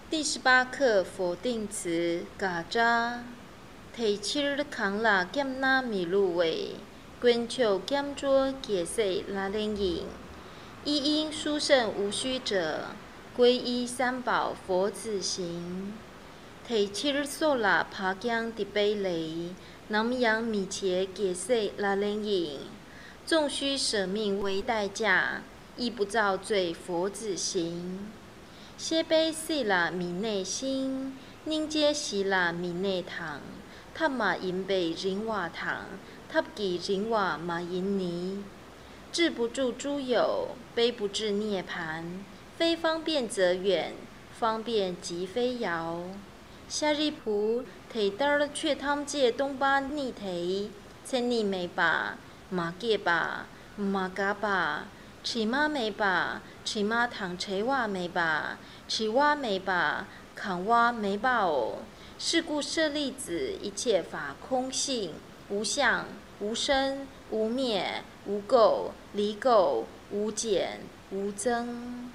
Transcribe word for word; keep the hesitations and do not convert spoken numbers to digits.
第十八课否定词 དགག་བྱ། དེ་ཕྱིར་གང་ལ་སྐྱབས་ན་མི་བསླུ་བའི། དཀོན་མཆོག་སྐྱབས་འགྲོ་རྒྱལ་སྲས་ལག་ལེན་ཡིན། 一因书圣无虚者，归依三宝佛子行。 དེ་ཕྱིར་སྲོག་ལ་བག་ཀྱང་སྡིག་པའི་ལས། ནམ་ཡང་མི་བྱེད་རྒྱལ་སྲས་ལག་ལེན་ཡིན། 纵须舍命为代价，亦不造罪佛子行。 ཤེས་པས་སྲིད་ལ་མི་གནས་ཤིང་། སྙིང་རྗེ་ཞི་ལ་མི་གནས་དང་། ཐབས་མ་ཡིན་པས་རིང་བ་དང་། ཐབས་ཀྱིས་རིང་བ་མ་ཡིན་ནི། 止不住诸有，悲不至涅槃。非方便则远，方便即非遥。 ཤཱ་རིའི་བུ། དེ་ལྟར་ཆོས་ཐམས་ཅད་སྟོང་པ་ཉིད་དེ། མཚན་ཉིད་མེད་པ། མ་སྐྱེས་པ། མ་འགགས་པ། དྲི་མ་མེད་པ། དྲི་མ་དང་བྲལ་བ་མེད་པ། བྲི་བ་མེད་པ། གང་བ་མེད་པའོ། 是故舍利子，一切法空性，无相，无生，无灭，无垢，离垢，无减，无增。